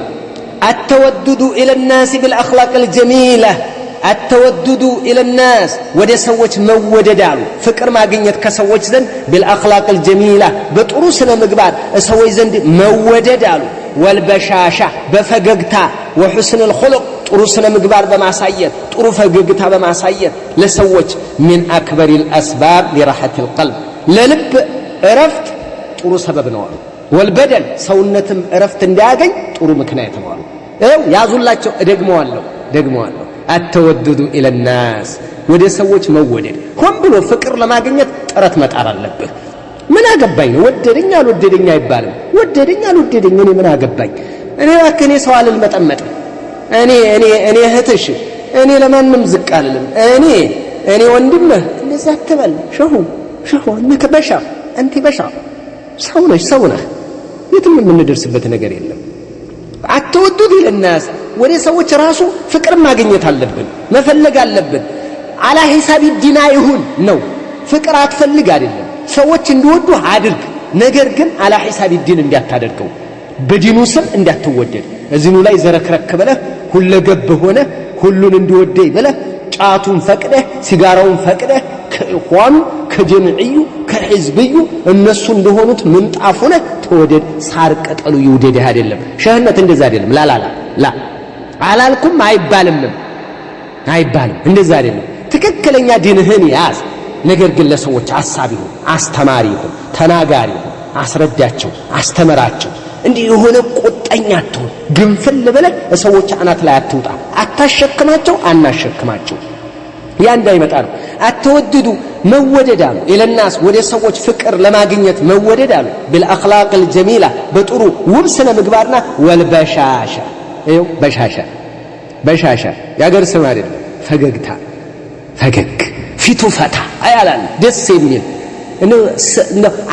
التودد إلى الناس بالأخلاق الجميلة التودد إلى الناس ወደ ሰዎች መወደድ አሉ። ፍቅር ማግኘት ከሰዎች ዘንድ بالأخلاق الجميلة በጥሩ ስነ ምግባር ሰዎች ዘንድ መወደድ አሉ። والبشاشة በፈገግታ وحسن الخلق ጥሩ ስነ ምግባር በማሳየት ጥሩ ፈገግታ በማሳየት ለሰዎች من أكبر الأسباب لراحة القلب ለልብ እረፍት ጥሩ ሰበብ ነው አሉ። ወልበደን ሰውነትም እረፍት እንዲያገኝ ጥሩ ምክንያት ነው አሉ። ይኸው ያዙላቸው። እደግመዋለሁ ደግመዋለሁ። አተወደዱ ኢለናስ ወደ ሰዎች መወደድ ሆን ብሎ ፍቅር ለማግኘት ጥረት መጣር አለብህ። ምን አገባኝ ነው ወደደኝ አልወደደኝ አይባልም። ወደደኝ አልወደደኝ እኔ ምን አገባኝ? እኔ እባክህ እኔ ሰው አልመጠመጥም። እኔ እኔ እኔ እህትሽ እኔ ለማንም ዝቅ አልልም። እኔ እኔ ወንድምህ እንደዛ አትበል። ሸሁ ሸሁ እነከ በሻር አንቲ በሻር ሰው ነሽ ሰው ነህ። የትም የምንደርስበት ነገር የለም። አተወዱድ ኢለናስ ወደ ሰዎች ራሱ ፍቅር ማግኘት አለብን፣ መፈለግ አለብን። አላ ሂሳቢ ዲና ይሁን ነው። ፍቅር አትፈልግ አይደለም፣ ሰዎች እንዲወዱ አድርግ። ነገር ግን አላ ሂሳቢ ዲን እንዳታደርገው፣ በዲኑ ስም እንዳትወደድ። እዚኑ ላይ ዘረክረክ ብለህ ሁለገብ ሆነ ሁሉን እንዲወደኝ ብለህ ጫቱን ፈቅደህ ሲጋራውን ፈቅደህ ከኢኽዋኑ ከጀምዕዩ ከሕዝብዩ እነሱ እንደሆኑት ምንጣፍ ሆነህ ተወደድ። ሳር ቅጠሉ ይውደድህ አይደለም። ሸህነት እንደዛ አይደለም። ላላላ ላ አላልኩም አይባልምም አይባልም። እንደዛ አይደለም። ትክክለኛ ዲንህን ያዝ። ነገር ግን ለሰዎች አሳቢ ሁን፣ አስተማሪ ሁን፣ ተናጋሪ ሁን፣ አስረዳቸው፣ አስተምራቸው። እንዲህ የሆነ ቁጠኛ አትሁን። ግንፍል ብለህ ሰዎች አናት ላይ አትውጣ። አታሸክማቸው፣ አናሸክማቸው። ያ እንዳይመጣ ነው። አተወድዱ መወደድ አሉ። ኢለናስ ወደ ሰዎች ፍቅር ለማግኘት መወደድ አሉ። ቢልአኽላቅ አልጀሚላ በጥሩ ውብ ስነ ምግባርና ወልበሻሻ ይኸው በሻሻ በሻሻ የአገር ስም አይደለም። ፈገግታ ፈገግ ፊቱ ፈታ አያላል ደስ የሚል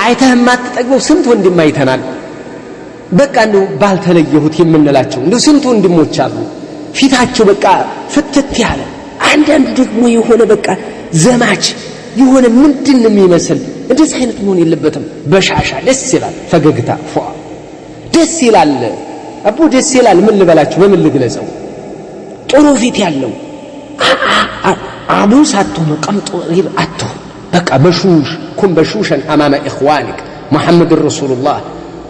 አይተህ የማትጠግበው ስንት ወንድም አይተናል። በቃ እንደው ባልተለየሁት የምንላቸው እንደው ስንት ወንድሞች አሉ። ፊታቸው በቃ ፍትት ያለ፣ አንዳንዱ ደግሞ የሆነ በቃ ዘማች የሆነ ምንድን ነው የሚመስል፣ እንደዚህ አይነት መሆን የለበትም። በሻሻ ደስ ይላል፣ ፈገግታ ፏ ደስ ይላል። አቦ ደስ ይላል። ምን ልበላችሁ፣ በምን ልግለጸው? ጥሩ ፊት ያለው አቡስ አትሆን፣ ቀምጦ አትሆን። በቃ بشوش كن بشوشا أمام إخوانك محمد رسول الله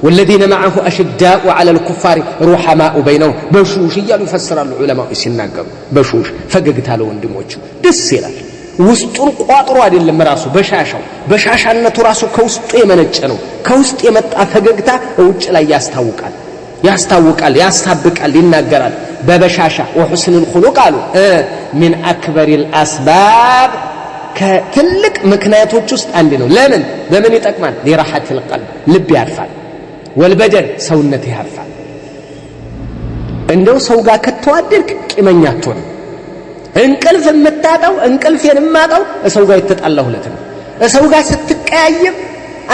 والذين معه أشداء على الكفار رحماء بينهم بشوش እያሉ ይፈስራሉ ዑለማው ሲናገሩ። بشوش ፈገግታ ለወንድሞቹ ደስ ይላል። ውስጡን ቋጥሮ አይደለም ራሱ በሻሻው በሻሻነቱ ራሱ ከውስጡ የመነጨ ነው። ከውስጥ የመጣ ፈገግታ ውጭ ላይ ያስታውቃል ያስታውቃል፣ ያስታብቃል፣ ይናገራል። በበሻሻ وحسن الخلق አሉ من أكبر الأسباب ከትልቅ ምክንያቶች ውስጥ አንድ ነው። ለምን በምን ይጠቅማል? لراحة القلب ልብ ያርፋል፣ والبدن ሰውነት ያርፋል። እንደው ሰው ጋር ከተዋደድክ ቂመኛ አትሆንም። እንቅልፍ የምታጣው እንቅልፌን የማጣው ሰው ጋር የተጣላሁለት ነው። ሰው ጋር ስትቀያየም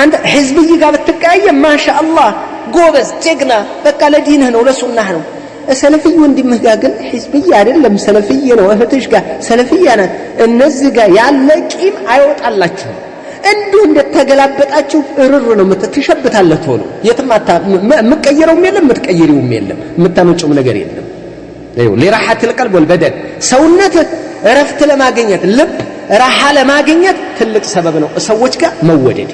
አንተ ሕዝብይ ጋር ብትቀያየም ማሻአላህ ጎበዝ ጀግና፣ በቃ ለዲንህ ነው ለሱናህ ነው። ሰለፍይ ወንድምህ ጋር ግን ሕዝብይ አይደለም ሰለፍይ ነው። እህትሽ ጋር ሰለፍያ ናት። እነዚህ ጋር ያለ ቂም አይወጣላችሁም። እንዲሁ እንደተገላበጣችሁ እርር ነው ትሸብታለህ ቶሎ። የትም የምትቀይረውም የለም የምትቀይሪውም የለም የምታመጪውም ነገር የለም። لراحة القلب والبدن ሰውነት እረፍት ለማግኘት ልብ راحة ለማግኘት ትልቅ ሰበብ ነው ሰዎች ጋር መወደድ፣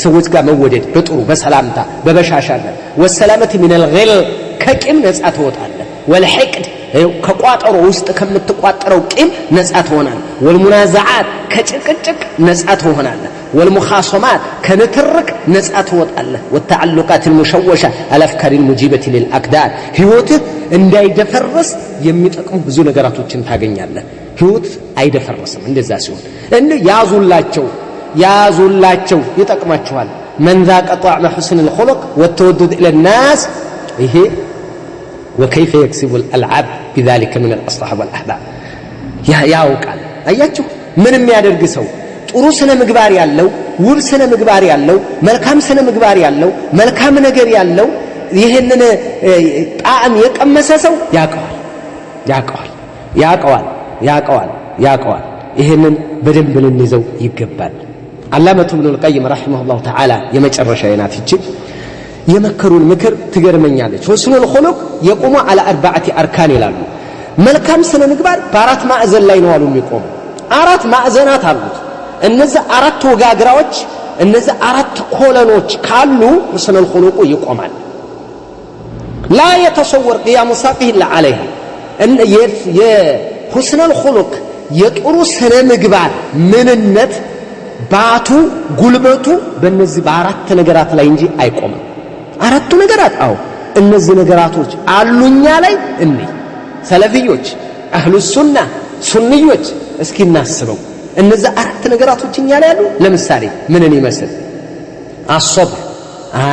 ሰዎች ጋር መወደድ በጥሩ በሰላምታ በበሻሻነት። والسلامة من الغل ከቂም ነፃ ትወጣለህ። والحقد ከቋጠሮ ውስጥ ከምትቋጠረው ቂም ነፃ ትሆናለህ። والمنازعات ከጭቅጭቅ ነፃ ትሆናለህ። والمخاصمات ከንትርክ ነፃ ትወጣለህ። والتعلقات المشوشة الأفكار الموجبة للأكدار ህይወትህ እንዳይደፈርስ የሚጠቅሙ ብዙ ነገራቶችን ታገኛለህ። ህይወት አይደፈርስም እንደዛ ሲሆን። እንደ ያዙላቸው ያዙላቸው ይጠቅማችኋል። من ذاق طعم حسن الخلق والتودد إلى الناس ይሄ وكيف يكسب العبد بذلك من الأصحاب والأحباب ያውቃል። አያችሁ ምን የሚያደርግ ሰው ጥሩ ስነ ምግባር ያለው ውብ ስነ ምግባር ያለው መልካም ስነ ምግባር ያለው መልካም ነገር ያለው ይህንን ጣዕም የቀመሰ ሰው ያውቀዋል ያውቀዋል ያውቀዋል ያውቀዋል ያውቀዋል። ይህንን በደንብ ልንይዘው ይገባል። አላመቱ ኢብኑል ቀይም رحمه الله تعالى የመጨረሻ ናት ይቺ የመከሩን ምክር ትገርመኛለች። حسن الخلق يقوم على أربعة أركان ይላሉ። መልካም ስነ ምግባር በአራት ማዕዘን ላይ ነው አሉ የሚቆሙ። አራት ማዕዘናት አሉት። እነዚህ አራት ወጋግራዎች እነዚህ አራት column ኦች ካሉ حسن الخلق ይቆማል። لا يتصور قيام ساقه إلا عليها የ حسن الخلق የጥሩ ስነ ምግባር ምንነት ባቱ ጉልበቱ በእነዚህ በአራት ነገራት ላይ እንጂ አይቆምም። አራቱ ነገራት አዎ እነዚህ ነገራቶች አሉኛ ላይ እኔ ሰለፊዮች አህሉ ሱና ሱንዮች እስኪ እናስበው። እነዚህ አራት ነገራቶች እኛ ላይ አሉ። ለምሳሌ ምንን ይመስል الصبر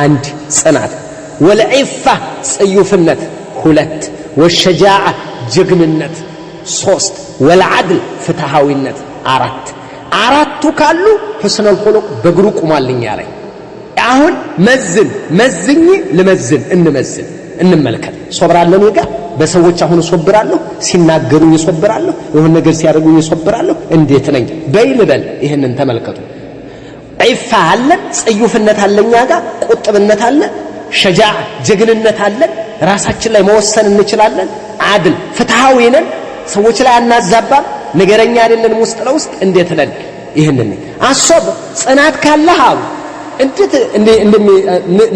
አንድ ጽናት፣ والعفة ጽዩፍነት ሁለት፣ والشجاعة ጀግንነት ሶስት፣ والعدل ፍትሃዊነት አራት። አራቱ ካሉ حسن الخلق በእግሩ ቁሟልኛ ላይ። አሁን መዝን መዝኝ ልመዝን እንመዝን እንመልከት። ሶብራለሁ እኔ ጋር በሰዎች አሁን እሶብራለሁ፣ ሲናገሩኝ እሶብራለሁ፣ የሆነ ነገር ሲያደርጉኝ እሶብራለሁ። እንዴት ነኝ በይ ልበል። ይህንን ተመልከቱ። عفة አለን፣ ጽዩፍነት አለኛ ጋር፣ ቁጥብነት አለ፣ شجاعة ጀግንነት አለን፣ ራሳችን ላይ መወሰን እንችላለን። عدل ፍትሃዊ ነን፣ ሰዎች ላይ አናዛባም፣ ነገረኛ አይደለንም። ውስጥ ለውስጥ እንዴት ነን? ይህንን الصبر ጽናት ካለህ አሉ እንዴት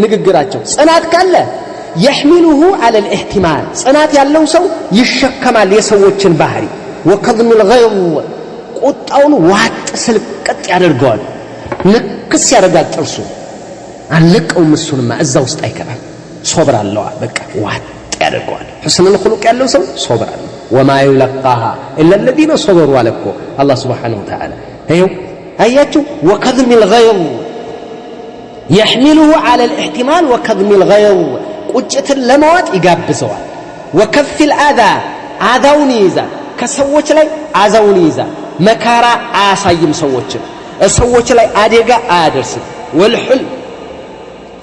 ንግግራቸው ጽናት ካለ يحمله على الاحتمال ጽናት ያለው ሰው ይሸከማል የሰዎችን ባህሪ። وكظم الغيظ ቁጣውን ዋጥ ስልቅጥ ያደርገዋል፣ ንክስ ያደርጋል ጥርሱ አለቀውም። እሱንማ እዛ ውስጥ አይገባም። ሶብር አለዋ በቃ ዋጥ ያደርገዋል። حسن الخلق ያለው ሰው ሶብር አለው። وما يلقاها إلا الذين صبروا አለ እኮ አላህ سبحانه وتعالى። ይኸው አያችሁ وكظم الغيظ يحمله على الاحتمال وكظم الغيظ ቁጭትን ለማዋጥ ይጋብዘዋል። وكف الأذى አዛውን ይይዛል፣ ከሰዎች ላይ አዛውን ይይዛል። መካራ አያሳይም፣ ሰዎችን ሰዎች ላይ አደጋ አያደርስም። ወልሑል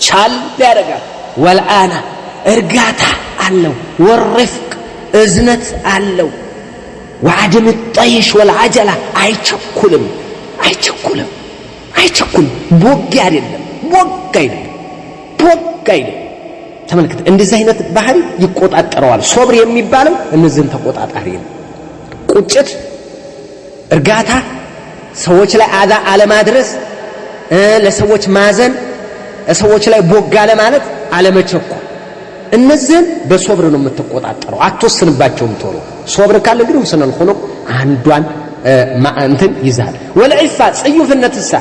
ቻል ያደርጋል። ወልአና እርጋታ አለው። ወርፍቅ እዝነት አለው። ወዓደም ጠይሽ ወልዓጀላ አይቸኩልም፣ አይቸኩልም፣ አይቸኩልም። ቦግ አይደለም፣ ቦግ አይደለም፣ ቦግ አይደለም። ተመልከት፣ እንደዚህ አይነት ባህሪ ይቆጣጠረዋል። ሶብር የሚባለው እነዚህን ተቆጣጣሪ ነው። ቁጭት፣ እርጋታ፣ ሰዎች ላይ አዛ አለማድረስ፣ ለሰዎች ማዘን፣ ሰዎች ላይ ቦግ አለማለት፣ አለመቸኮል፣ እነዚህን በሶብር ነው የምትቆጣጠረው። አትወስንባቸውም ቶሎ። ሶብር ካለ ግን حسن الخلق አንዷን እንትን ይዛል። والعفة ጽዩፍነትሳ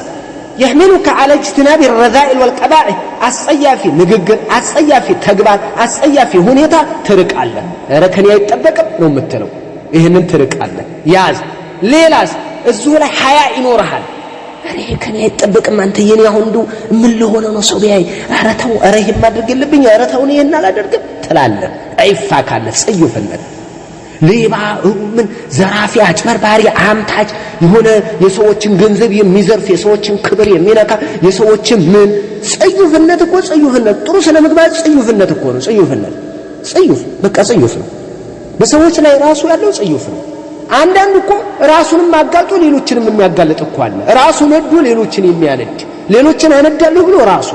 يحملك على اجتناب الرذائل والقبائح አስጸያፊ ንግግር፣ አስጸያፊ ተግባር፣ አስጸያፊ ሁኔታ ትርቃለህ። ኧረ ከኔ አይጠበቅም ነው የምትለው። ይህንን ትርቃለህ። ያዝ። ሌላስ እዚሁ ላይ ሀያ ይኖርሃል። ኧረ ይሄ ከኔ አይጠበቅም፣ አንተ የኔ አሁን እንደው ምን ልሆነ ነው ሰው ቢያይ፣ ኧረ ተው፣ ኧረ ይሄን ማድረግ የለብኝ፣ ኧረ ተው እኔ ይሄን አላደርግም ትላለህ። عفة ካለ ጽዩፍነት፣ ሌባ፣ ምን ዘራፊ፣ አጭበርባሪ፣ አምታች የሆነ የሰዎችን ገንዘብ የሚዘርፍ፣ የሰዎችን ክብር የሚነካ፣ የሰዎችን ምን ጽዩፍነት እኮ ጽዩፍነት ጥሩ ስነ ምግባር ጽዩፍነት እኮ ነው። ጽዩፍነት ጽዩፍ በቃ ጽዩፍ ነው። በሰዎች ላይ ራሱ ያለው ጽዩፍ ነው። አንዳንዱ እኮ ራሱንም አጋልጦ ሌሎችንም የሚያጋልጥ እኮ አለ። ራሱ ነዶ ሌሎችን የሚያነድ፣ ሌሎችን አነዳለሁ ብሎ ራሱ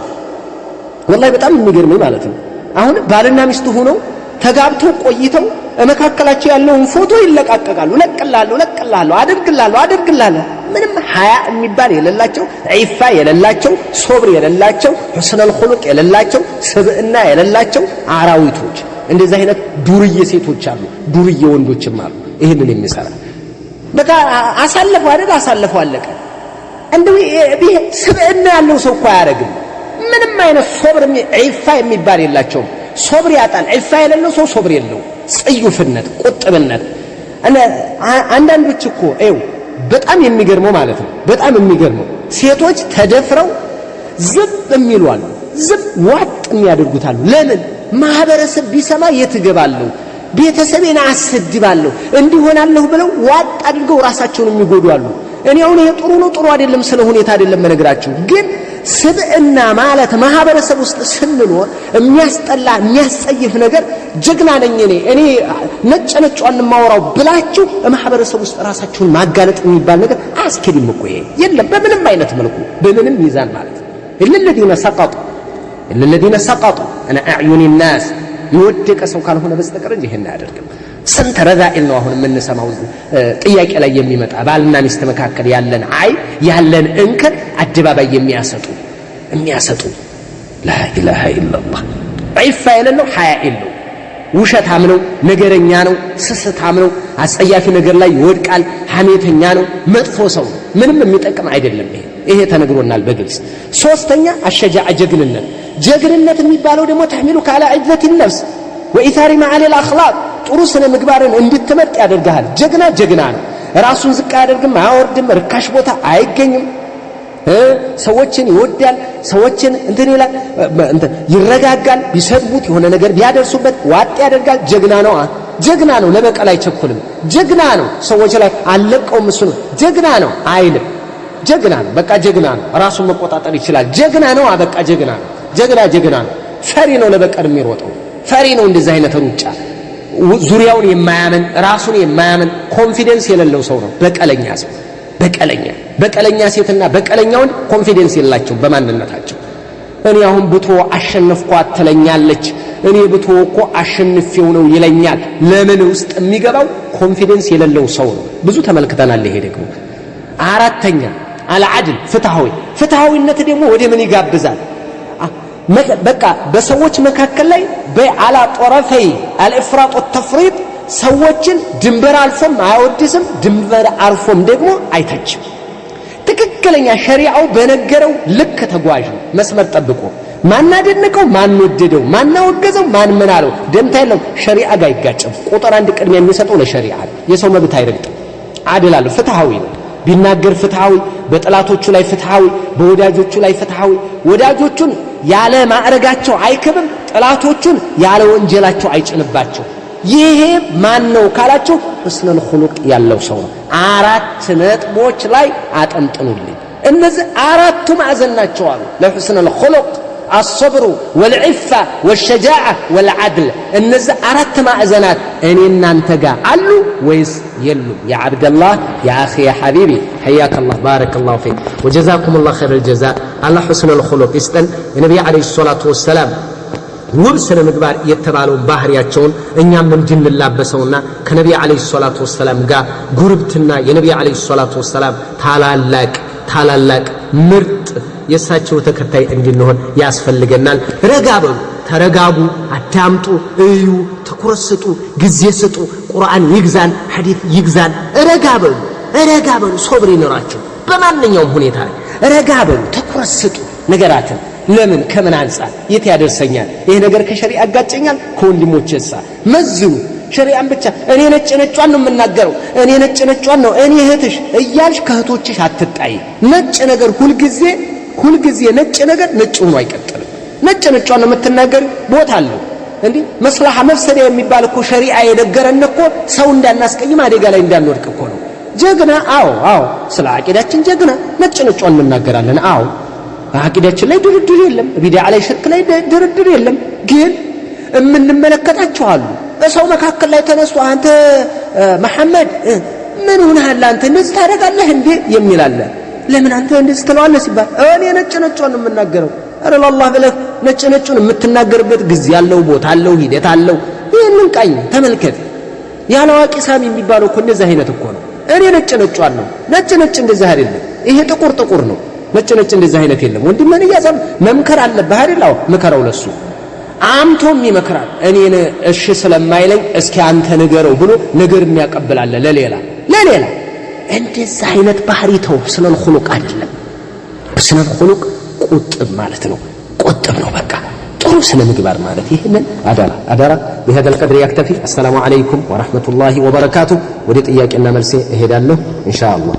ወላሂ በጣም የሚገርመኝ ማለት ነው። አሁን ባልና ሚስት ሆነው ተጋብተው ቆይተው መካከላቸው ያለውን ፎቶ ይለቃቀቃሉ። እለቅልሃለሁ፣ እለቅልሃለሁ፣ አድርግልሃለሁ፣ አድርግልሃለሁ። ምንም ሀያ የሚባል የሌላቸው፣ عفة የሌላቸው፣ ሶብር የሌላቸው፣ حسن الخلق የሌላቸው፣ ስብዕና የሌላቸው አራዊቶች። እንደዚህ አይነት ዱርዬ ሴቶች አሉ፣ ዱርዬ ወንዶችም አሉ። ይህንን የሚሰራ በቃ አሳለፈው አይደል? አሳለፈው፣ አለቀ። እንደው ይሄ ስብዕና ያለው ሰው እኮ አያደርግም። ምንም አይነት ሶብር عفة የሚባል የላቸውም። ሶብር ያጣል። عفة የሌለው ሰው ሶብር የለውም። ጽዩፍነት፣ ቁጥብነት። አንዳንዶች እኮ ይኸው በጣም የሚገርመው ማለት ነው፣ በጣም የሚገርመው ሴቶች ተደፍረው ዝም የሚሉ አሉ። ዝም ዋጥ የሚያደርጉት አሉ። ለምን? ማህበረሰብ ቢሰማ የት እገባለሁ፣ ቤተሰቤን አሰድባለሁ፣ እንዲሆናለሁ ብለው ዋጥ አድርገው ራሳቸውን የሚጎዱ አሉ። እኔ አሁን ይሄ ጥሩ ነው ጥሩ አይደለም ስለ ሁኔታ አይደለም መነግራችሁ፣ ግን ስብዕና ማለት ማህበረሰብ ውስጥ ስንኖር የሚያስጠላ የሚያስጸይፍ ነገር ጀግና ነኝ እኔ እኔ ነጭ ነጯን የማወራው ብላችሁ ማህበረሰብ ውስጥ ራሳችሁን ማጋለጥ የሚባል ነገር አያስኬድም እኮ። ይሄ የለም በምንም አይነት መልኩ በምንም ሚዛን ማለት ነው። إلا سقطوا إلا الذين سقطوا عن أعين الناس የወደቀ ሰው ካልሆነ በስተቀር እንጂ ይሄን አያደርግም። ስንት رذائل ነው አሁን የምንሰማው ጥያቄ ላይ የሚመጣ ባልና ሚስት መካከል ያለን عيب ያለን እንከን አደባባይ የሚያሰጡ የሚያሰጡ። لا إله إلا الله። عفة የሌለው ሀያ የለው። ውሸታም ነው፣ ነገረኛ ነው፣ ስስታም ነው፣ አስጸያፊ ነገር ላይ ይወድቃል፣ ሐሜተኛ ነው፣ መጥፎ ሰው ነው። ምንም የሚጠቅም አይደለም። ይሄ ተነግሮናል በግልጽ። ሶስተኛ الشجاعة ጀግንነት። ጀግንነት የሚባለው ደግሞ تحملك على عزة النفس وإيثار معالي الأخلاق ጥሩ ስነ ምግባርን እንድትመርጥ ያደርግሃል። ጀግና ጀግና ነው። ራሱን ዝቅ አያደርግም፣ አያወርድም፣ ርካሽ ቦታ አይገኝም። ሰዎችን ይወዳል፣ ሰዎችን እንትን ይላል፣ ይረጋጋል። ቢሰድቡት የሆነ ነገር ቢያደርሱበት ዋጥ ያደርጋል። ጀግና ነው፣ ጀግና ነው። ለበቀል አይቸኩልም። ጀግና ነው። ሰዎች ላይ አልለቀውም፣ እሱ ነው ጀግና ነው አይልም። ጀግና ነው፣ በቃ ጀግና ነው። ራሱን መቆጣጠር ይችላል። ጀግና ነው፣ በቃ ጀግና ነው። ጀግና ጀግና ነው። ፈሪ ነው ለበቀል የሚሮጠው ፈሪ ነው። እንደዚህ አይነት ሩጫ ዙሪያውን የማያምን፣ ራሱን የማያምን፣ confidence የሌለው ሰው ነው በቀለኛ ሰው። በቀለኛ በቀለኛ ሴትና በቀለኛ ወንድ confidence የላቸው በማንነታቸው። እኔ አሁን ብቶ አሸነፍኳት ትለኛለች፣ እኔ ብቶ እኮ አሸንፌው ነው ይለኛል። ለምን ውስጥ የሚገባው confidence የሌለው ሰው ነው። ብዙ ተመልክተናል። ይሄ ደግሞ አራተኛ العدل ፍትሃዊ። ፍትሃዊነት ደግሞ ወደ ምን ይጋብዛል? በቃ በሰዎች መካከል ላይ በ على طرفي الإفراط والتفريط ሰዎችን ድንበር አልፎም አያወድስም፣ ድንበር አልፎም ደግሞ አይተችም። ትክክለኛ ሸሪዓው በነገረው ልክ ተጓዥ ነው፣ መስመር ጠብቆ። ማን አደነቀው፣ ማን ወደደው፣ ማን አወገዘው፣ ማን ምን አለው ደንታ የለውም። ሸሪዓ ጋር አይጋጭም። ቁጥር አንድ ቅድሚያ የሚሰጠው ለሸሪዓ፣ የሰው መብት አይረግጥም። عدل አለው፣ ፍትሃዊ ነው። ቢናገር ፍትሃዊ፣ በጠላቶቹ ላይ ፍትሃዊ፣ በወዳጆቹ ላይ ፍትሃዊ። ወዳጆቹን ያለ ማዕረጋቸው አይክብም፣ ጠላቶቹን ያለ ወንጀላቸው አይጭንባቸው። ይሄ ማን ነው ካላችሁ ሁስነል ኹሉቅ ያለው ሰው ነው። አራት ነጥቦች ላይ አጠንጥኑልኝ። እነዚህ አራቱ ማዕዘን ናቸው አሉ ለሁስነል ኹሉቅ። الصبر والعفة والشجاعة والعدل። እነዚህ አራት ማዕዘናት እኔ እናንተ ጋር አሉ ወይስ የሉም? يا ዓብደላህ፣ يا أخي، يا حبيبي، حياك الله، بارك الله فيك وجزاكم الله خير الجزاء። አላህ حسن الخلق ይስጠን። የነቢይ عليه الصلاة والسلام ውብ ስነ ምግባር የተባለውን ባህሪያቸውን እኛም እንድንላበሰውና ከነቢይ عليه الصلاة والسلام ጋር ጉርብትና የነቢይ عليه الصلاة والسلام ታላላቅ ታላላቅ ምርጥ የእሳቸው ተከታይ እንድንሆን ያስፈልገናል። ረጋ በሉ፣ ተረጋጉ፣ አዳምጡ፣ እዩ፣ ትኩረት ስጡ፣ ጊዜ ስጡ። ቁርአን ይግዛን፣ ሐዲት ይግዛን። ረጋ በሉ፣ ረጋ በሉ፣ ሶብር ይኖራችሁ በማንኛውም ሁኔታ ላይ ረጋ በሉ፣ ትኩረት ስጡ። ነገራትን ለምን ከምን አንጻር የት ያደርሰኛል? ይሄ ነገር ከሸሪዓ ያጋጨኛል? ከወንድሞቼ እሳ መዝኑ። ሸሪዓን ብቻ እኔ ነጭ ነጯን ነው የምናገረው፣ እኔ ነጭ ነጯን ነው፣ እኔ እህትሽ እያልሽ ከእህቶችሽ አትጣይ። ነጭ ነገር ሁልጊዜ ሁልጊዜ ነጭ ነገር ነጭ ሆኖ አይቀጥልም። ነጭ ነጯን ነው የምትናገር፣ ቦታ አለው እንዴ። መስላሐ መፍሰዲያ የሚባል እኮ ሸሪዓ የነገረን እኮ ሰው እንዳናስቀይም አደጋ ላይ እንዳንወድቅ እኮ ነው። ጀግና፣ አዎ አዎ፣ ስለ አቂዳችን ጀግና ነጭ ነጯን እንናገራለን። አዎ፣ አቂዳችን ላይ ድርድር የለም፣ ቢድዓ ላይ ሽርክ ላይ ድርድር የለም። ግን የምንመለከታቸው አሉ፣ በሰው መካከል ላይ ተነስቶ አንተ መሐመድ ምን ሆነሃል፣ አንተ እንደዚህ ታደርጋለህ እንዴ የሚል አለ። ለምን አንተ እንደዚህ ትለዋለህ ሲባል እኔ ነጭ ነጯን ነው የምናገረው። ኧረ ለአላህ ብለህ ነጭ ነጩን የምትናገርበት ጊዜ አለው፣ ቦታ አለው፣ ሂደት አለው። ይህንን ቃኝ፣ ተመልከት። ያለ አዋቂ ሳሚ የሚባለው እኮ እንደዚህ አይነት እኮ ነው። እኔ ነጭ ነጯን ነው፣ ነጭ ነጭ እንደዚህ አይደለም። ይሄ ጥቁር ጥቁር ነው። ነጭ ነጭ እንደዚህ አይነት የለም። ወንድምህን እያዘም መምከር አለብህ አይደል? አዎ፣ ምከረው። ለሱ አምቶም ይመክራል። እኔን እሺ ስለማይለኝ እስኪ አንተ ንገረው ብሎ ነገር የሚያቀብላለ ለሌላ ለሌላ። እንደዚህ አይነት ባህሪ ተው። حسن الخلق አይደለም። حسن الخلق ቁጥብ ማለት ነው። ቁጥብ ነው በቃ ጥሩ ስነ ምግባር ማለት። ይህንን አደራ አደራ። بهذا القدر أكتفي። السلام عليكم ورحمة الله وبركاته። ወደ ጥያቄና መልሴ እሄዳለሁ ኢንሻአላህ።